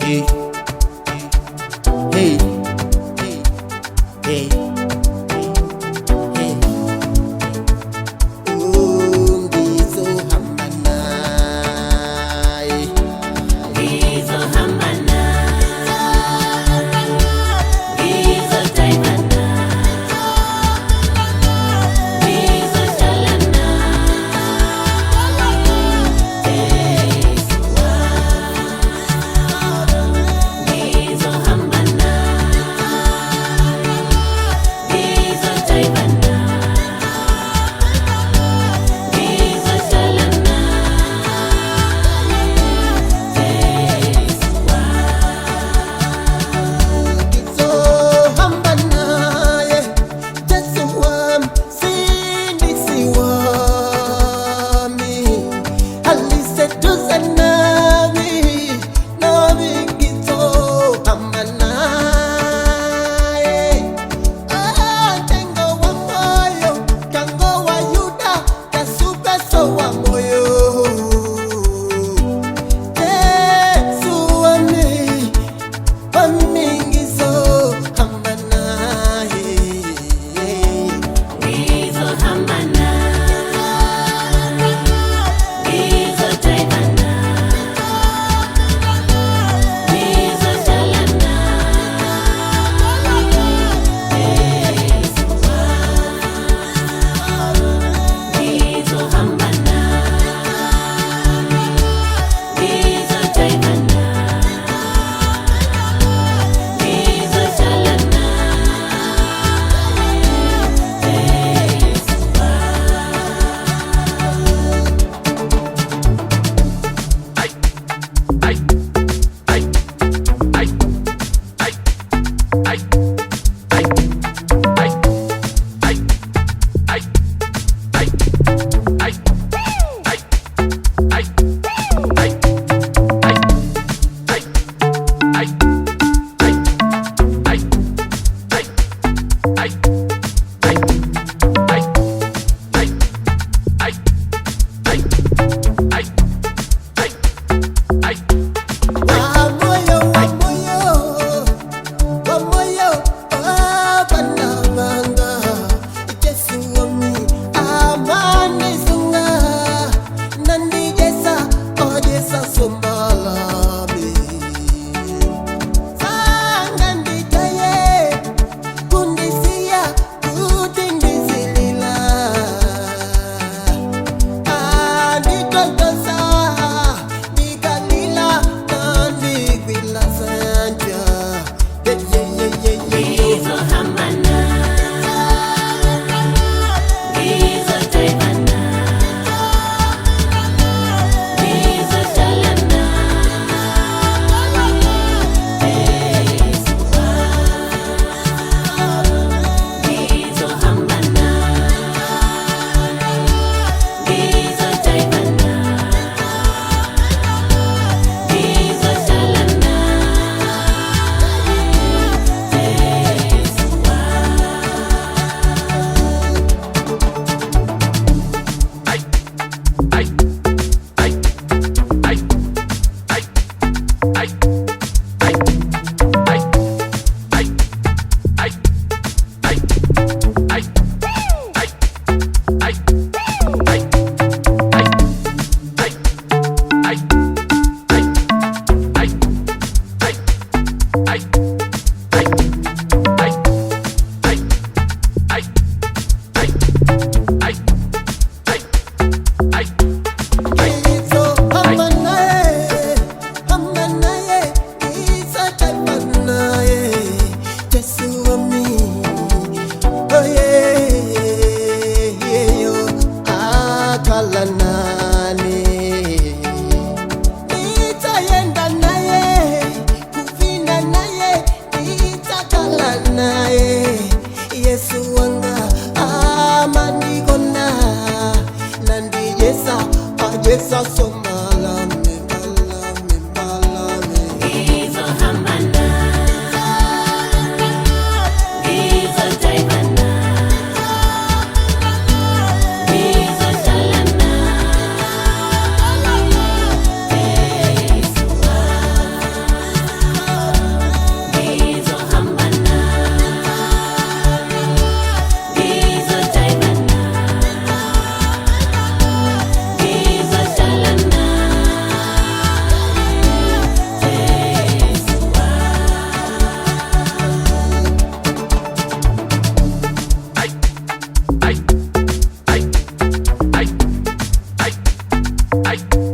Hey, hey, hey, hey. Ngizohamba naye. Ngizohamba naye, ngizojayiva naye, ngizohlala naye, Jesu wami. Ngizohamba naye, ngizojayiva naye, ngizohlala naye, Jesu wami. Ngizohamba naye, Jesu wami, Msindisi wami. Aliseduze nami, nami ngizohamba naye. Ah, Mtengo wa moyo, mtango wa Yuda, kasupeso wa moyo. Jesu wami, wami ngizohamba naye. Ngizohamba naye, ngizojayiva naye, ngizohlala naye, Jesu wami. Ngizohamba naye, ngizojayiva naye, ngizohlala naye, Jesu wami. Wa moyo, wa moyo, wa moyo, abana banga. Jesu wami, amani sunga. Nandi jesa, oh jesa sombalami. Sanga nditaye, kundisiya, kutindizilila. Anditotosa, ndikalila, nandikwila sanja. Yeah, yeah, yeah, yeah, yeah. Ngizohamba naye, ngizojayiva naye, ngizohlala naye, Jesu wami. Ngizohamba naye, ngizojayiva naye, ngizohlala naye, Jesu wami. Ngizohamba naye, hamba naye, ngizojayiva naye, Jesu wami. Oh yeah, yeah, yo, akhala nani. Nitayenda naye, kuvinda naye, nitakhala naye. Yesu wanga amandikona, nandijesa, ajesa somalame, malame, malame. Ngizohamba naye, ngizojayiva naye, ngizohlala naye, Jesu wami. Ay.